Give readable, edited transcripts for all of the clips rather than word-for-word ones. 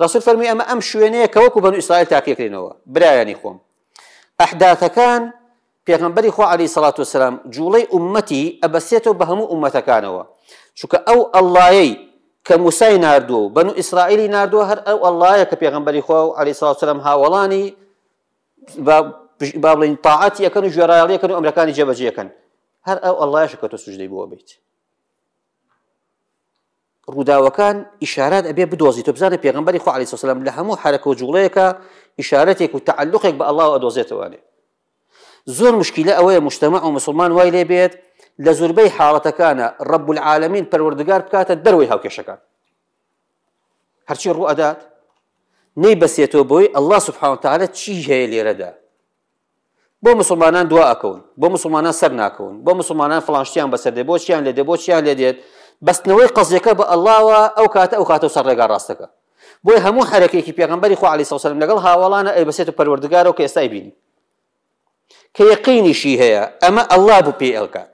ڕسول فەرمی ئەمە ئەم شوێنەیە کە وەکو بەنو ئیسرائیل تاقیەکرێنەوە. برایانی خۆم، ئەحداثەکان پێغەمبەری خوا عەلەیهی سەڵات وسلام جوڵەی ئوممەتی ئەبەستێتەوە بە هەموو ئوممەتەکانەوە، چونکە ئەو ئەڵڵایەی کە موسای ناردووە و بەنو ئیسرائیلی ناردووە هەر ئەو ئەڵڵایە کە پێغەمبەری خوا و عەلەیهی سەڵات وسلام هاوەڵانی با بڵێین تاعەتی ئەکەن و گوێڕایەڵی ئەکەن و ئەمرەکانی جێبەجێ ئەکەن، هەر ئەو ئەڵڵایەشە کە تۆ سوجدەی بۆ ئەبەیت. ڕووداوەکان ئیشارات ئەبێ بدۆزیتەوە، بزانە پێغەمبەری خوا عەلەیهی سەلام لە هەموو حەرەکە و جوڵەیەکە ئیشارەتێک و تەعەلوقێک بە ئەڵڵاوە ئەدۆزێتەوانێ. زۆر مشکیلە ئەوەیە مجتەمەع و مسوڵمان وای لێ بێت لە زۆربەی حاڵەتەکانە ڕەب العالمین پەروەردگار بکاتە دەرەوەی هاوکێشەکان، هەرچی ڕوو ئەدات نەیبەسێتەوە بۆی ئەڵڵا سبحانە وتعالی چی هەیە لێرەدا. بۆ مسوڵمانان دوا ئەکەون، بۆ مسوڵمانان سەر ناکەون، بۆ مسوڵمانان فڵان شتیان بەسەر دێت، بۆ چیان لێ دێت، بۆ چیان لێ دێت، بەستنەوەی قەزیەکە بە ئەڵڵاوە ئەو کاتە ئەو کاتە و سەر ڕێگا ڕاستەکە. بۆیە هەموو حەرەکەیەکی پێغەمبەری خوا عەلەیهی سەلام لەگەڵ هاوەڵانە ئەیبەسێتە پەروەردگارەوە کە ئێستا ئەیبینی کە یەقینیشی هەیە ئەمە ئەڵڵا بوو پێی ئەڵکات.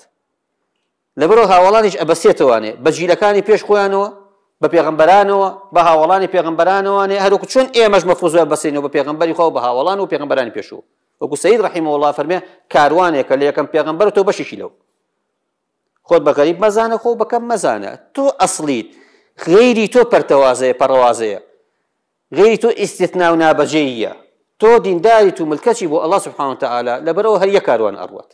لەبەرئەوە هاوەڵانیش ئەبەستێتەوانێ بە جیلەکانی پێش خۆیانەوە، بە پێغەمبەرانەوە، بە هاوەڵانی پێغەمبەرانەوانێ، هەروەکو چۆن ئێمەش مەفروز وایە بەستێنەوە بە پێغەمبەری خوا و بە هاوەڵان و پێغەمبەرانی پێشوو. وەکو سەید رحمە اللە فەرمێ کاروانێکە لە یەکەم پێغەمبەر و تۆ بەشێکی لەو. خۆت بە غەریب مەزانە، خۆ بە کەم مەزانە. تۆ ئەسڵیت، غەیری تۆ پەرتەوازەیە، پەڕەوازەیە. غەیری تۆ ئیستثنا و نابەجێییە. تۆ دینداریت و ملکەچی بۆ اللە سبحانە وتعالی، لەبەرئەوە هەر یەک کاروان ئەڕوات.